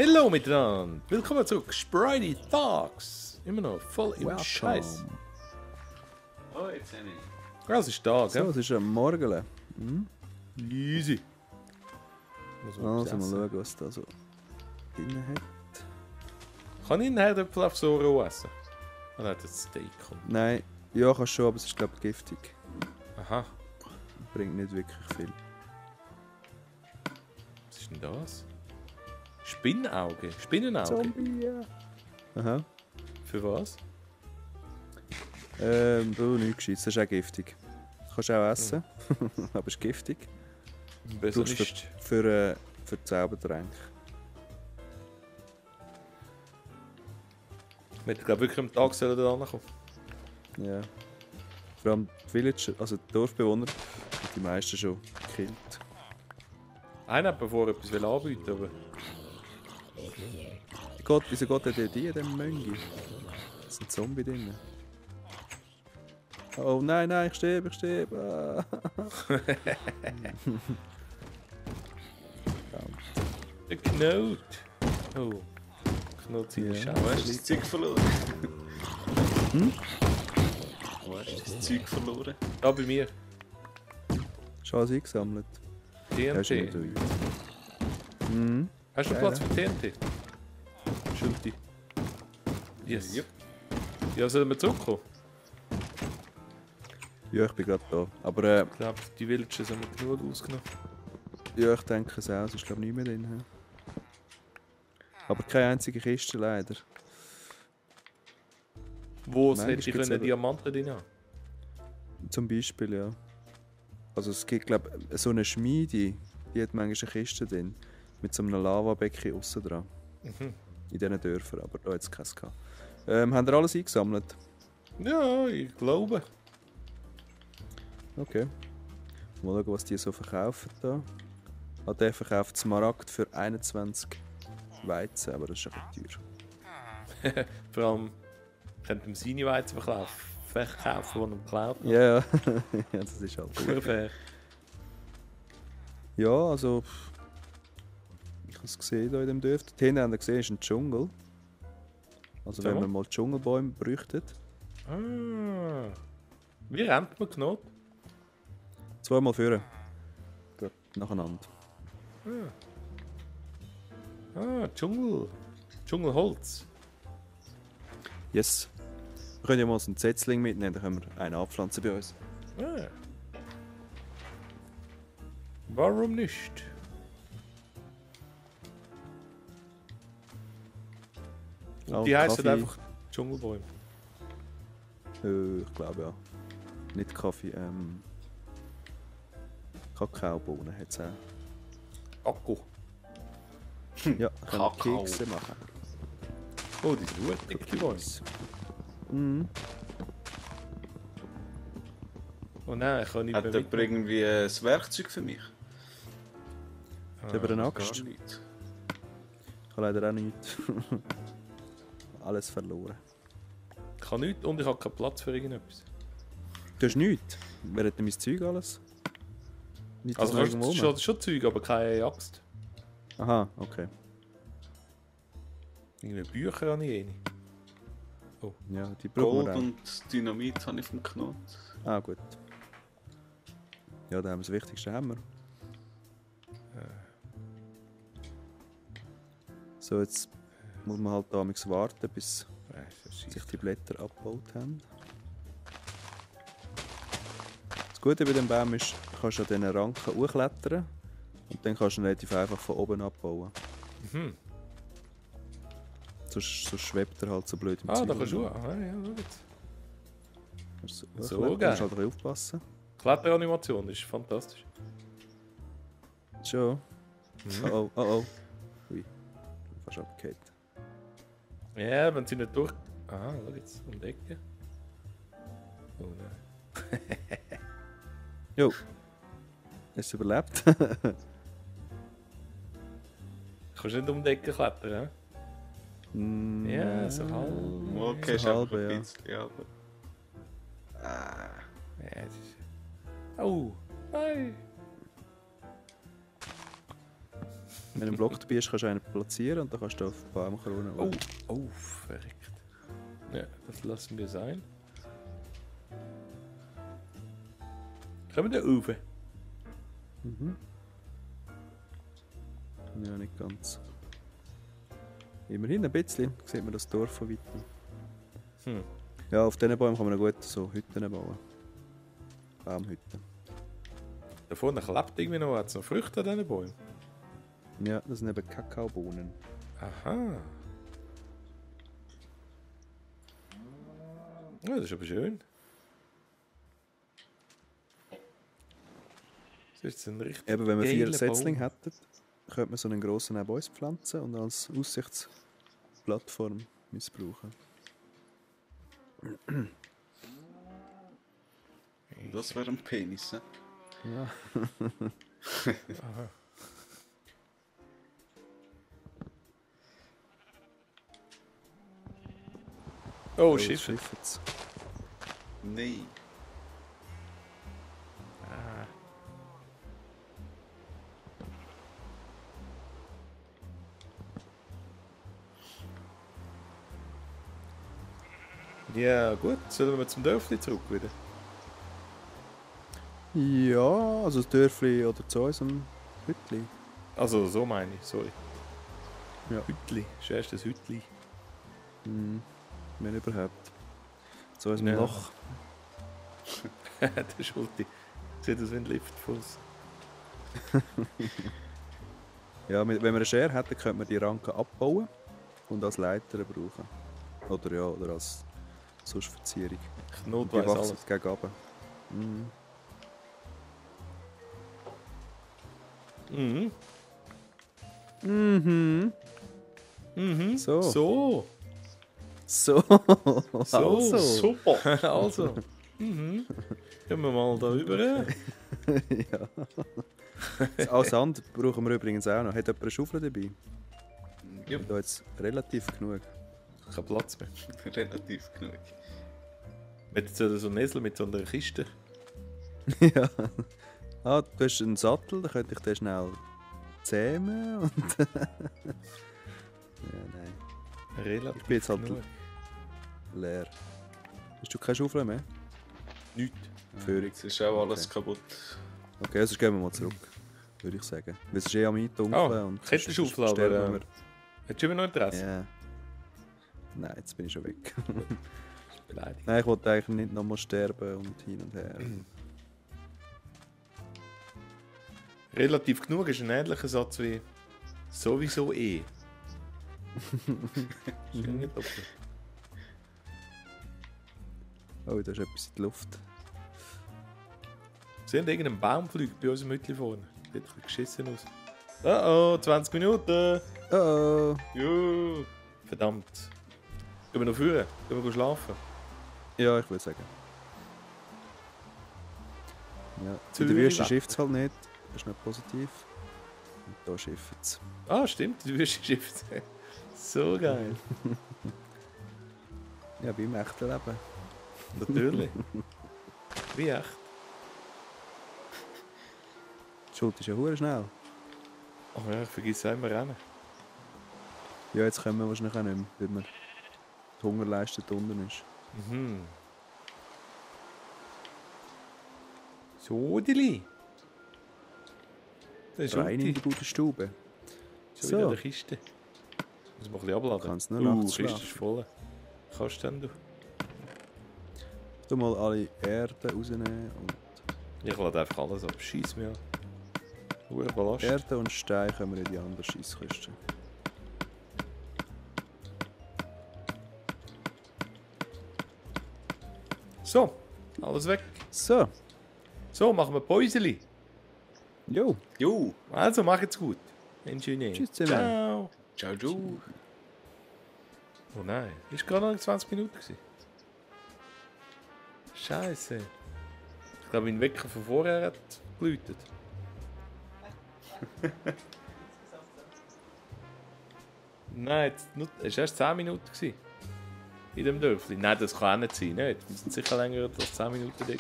Hallo miteinander, willkommen zurück, Spritey Talks. Immer noch voll im Scheiß. Oh, jetzt habe ich. Ja, es ist da, gell? So, es ist ein Morgen. Easy. Also mal schauen, was da so drin hat. Kann ich einen Herdöpfel auf so roh essen? Oder hat das Steak kommen? Nein, ja, kannst schon, aber es ist glaube ich giftig. Aha, Bringt nicht wirklich viel. was ist denn das? Spinnenauge? Spinnenauge? Zombie, ja. Aha. Für was? Du, nichts Gescheites, das ist auch giftig. Kannst du auch essen, aber es ist giftig. Besser Brauchst nicht. Für Zaubertränke. Wir hätten glaube wirklich am Tag sollen da ankommen. Ja. Vor allem die Villager, also die Dorfbewohner, sind die meisten schon gekillt. Einer hat bevor etwas anbieten aber... Wieso geht der die in dem Möngi? Da ist ein Zombie drin. Oh nein, ich sterbe. Ah. Der Knot. Oh. Knot seine Ja. Scheiße. Wo hast du das Zeug verloren? Wo hast du das Zeug verloren? Da bei mir. Schon alles eingesammelt. Ja, ist nicht so TNT. weit. Mhm. Hast du Ja, Platz ja. für TNT? Schulti. Yes. Yep. Ja, sollen wir zurückkommen? Ja, ich bin gerade da. Aber Ich glaube, die Villages haben wir genug ausgenommen. ja, ich denke es auch. Es ist glaube ich nicht mehr drin. hä? Aber keine einzige Kiste leider. Wo Nein, hätte es ich gibt's können eben. Diamanten drin haben? Zum Beispiel, ja. Also es gibt glaube ich so eine Schmiede, die hat manchmal eine Kiste drin. Mit so einem Lavabecken aussen dran. Mhm. In diesen Dörfern, aber da hat es keins gehabt. Habt ihr alles eingesammelt? Ja, ich glaube. Okay. Mal schauen, was die so verkaufen da. Ah, der verkauft Smaragd für 21 Weizen, aber das ist ein bisschen teuer. Vor allem könnte ihm seine Weizen verkaufen, die er geklaut hat. Ja, ja. Ja, das ist halt gut. Fair. Ja, also... Ich habe es gesehen hier in dem Dorf. Die Hände haben gesehen, ist ein Dschungel. Also wenn So. man mal Dschungelbäume bräuchten. Ah. Wie rennt man Knot? Zweimal führen. Gut, nacheinander. Dschungel. Dschungelholz. Yes. Wir können ja mal so einen Setzling mitnehmen, dann können wir einen abpflanzen bei uns. Ah. Warum nicht? Und Ah, die heißen Kaffee. einfach Dschungelbäume. Ich glaube ja. Nicht Kaffee, Kakaobohnen hat es auch. Akku. Ja, können wir Kakao. Kekse machen. Oh, die sind gut, dicke Bäume. Mhm. Oh nein, ich kann nicht Hat mehr jemand mitnehmen. irgendwie ein Werkzeug für mich? Ist aber eine Gar Axt. nicht. Ich habe leider auch nichts. Alles verloren. Ich kann nichts und ich habe keinen Platz für irgendetwas. Du hast nichts? Wer hat denn mein Zeug alles? Nicht Also das kannst irgendwo du schon Zeug, aber keine Axt. Aha, okay. Irgendwie Bücher habe ich eh nicht. Ja, die brauchen Gold wir auch. und Dynamit habe ich vom Knot. Ah, gut. Ja, da haben wir das Wichtigste. Haben wir. So, jetzt muss man halt da warten, bis sich die Blätter abgebaut haben. Das Gute bei dem Baum ist, du kannst an diesen Ranken hochklettern und dann kannst du ihn relativ einfach von oben abbauen. Mhm. Sonst schwebt er halt so blöd im Ah, Zeug da kannst du rum. auch. Ah, ja, schau jetzt. Kannst du So hochklettern, geil. musst halt ein bisschen aufpassen. Kletteranimation, das ist fantastisch. Schon. Mhm. Oh, oh, oh. Ui. Fast abgehakt. Ja, wenn sie nicht durch... Ah, schau jetzt, um die Ecke. Oh nein. Jo. Hast du überlebt? Kannst du nicht um die Ecke klettern, hä? Mm, Ja, so halb. Okay, ist so einfach halb, ja. ein bisschen, aber... Ja, das ist... Oh, nein. Wenn du im Block dabei bist, kannst du einen platzieren und dann kannst du auf die Baumkrone. Oh, oh, verreckt. Ja, das lassen wir sein. Kommen wir da rauf? Mhm. Ja, nicht ganz. Immerhin ein bisschen, sieht man das Dorf von weitem. Hm. Ja, auf diesen Bäumen kann man gut so Hütten bauen. Baumhütten. Da vorne klebt irgendwie noch, hat es noch Früchte an diesen Bäumen? Ja, das sind eben Kakaobohnen. Aha. Ja, das ist aber schön. Das ist ein richtig Eben, wenn wir 4 geiler Setzlinge Baum. hätten, könnte man so einen grossen neben uns pflanzen und als Aussichtsplattform missbrauchen. Das wäre ein Penis, ne? Ja. Aha. Oh, Schiff. Schiffet's. Nein. Ah. Ja, gut. Sollen wir zum Dörfli zurück wieder? Ja, also das Dörfli oder zu unserem Hütli. Also, so meine ich, sorry. Ja. Hütli. Ist erst das Hütli. Wenn überhaupt. Zu unserem Ja. Loch. Der Schulti. Sieht aus wie ein Liftfuss. Ja, wenn wir eine Schere hätten, könnte man die Ranken abbauen und als Leiter brauchen. Oder ja, oder als sonst Verzierung. Knut Die weiss wachsen alles. gegen runter. Mhm. Mhm. Mhm. So. So. So. So. Also. Super! Also. Mhm. Gehen wir mal da rüber. ja. Als Sand brauchen wir übrigens auch noch. Hat jemand eine Schaufel dabei? Ja. Da jetzt relativ genug. Kein Platz mehr. Relativ genug. Mit so einem Esel mit so einer Kiste. ja. Ah, du hast einen Sattel, da könnte ich den schnell zähmen und... ja, nein. Relativ Ich bin jetzt halt genug. leer. Hast du keine Schaufel mehr? Nichts. Führung. Jetzt ist auch alles kaputt. Okay, sonst gehen wir mal zurück, würde ich sagen. Weil es ist am Eindunkeln Oh, und... Kettenschaufel, aber... sterben wir. Hättest du immer noch Interesse? Ja. Nein, jetzt bin ich schon weg. Beleidigt. Nein, ich wollte eigentlich nicht nochmal sterben und hin und her. Relativ genug ist ein ähnlicher Satz wie sowieso eh. Ist ja nicht doppelt. Oh, da ist etwas in die Luft. Sie haben irgendeinen Baum fliegt bei unserem Hütchen vorne. Sieht ein bisschen geschissen aus. Oh, 20 Minuten! Oh, Jo! Verdammt. Gehen wir noch führen? Gehen wir schlafen? ja, ich würde sagen. Ja, in der Zürich Wüste weg. schifft es halt nicht. Das ist nicht positiv. Und da schifft es. Ah, stimmt, die Wüste schifft. So geil. Ja, wie im echten Leben. Natürlich. Wie echt? Die Schuld ist ja hure schnell. Ach ja, ich vergesse immer rennen. Ja, jetzt können wir wahrscheinlich auch nicht mehr, weil man die Hungerleiste da unten ist. Mhm. So, Dili. Das ist Rein in Uti. die gute Stube. Schon So. wieder in der Kiste. Muss man ein bisschen abladen. Kannst nur Die nachts Kiste schlafen. ist voll. Kannst du denn du? Du mal alle Erde rausnehmen und Ich lade einfach alles ab. Scheiss mir an. Hure Ballast. Erde und Stein können wir in die andere Scheisskiste. So, alles weg. So, So, machen wir Päuseli. jo, Jo! Also, macht's gut. Ingenieur. Tschüss zusammen. Ciao. Ciao, ciao! Oh nein, ist gerade noch 20 Minuten gewesen. Scheiße. Ich glaube, mein Wecker von vorher hat geläutet. Nein, es war erst 10 Minuten gewesen. In dem Dörfli. Nein, das kann auch nicht sein. Nicht. Wir sind sicher länger als 10 Minuten dort.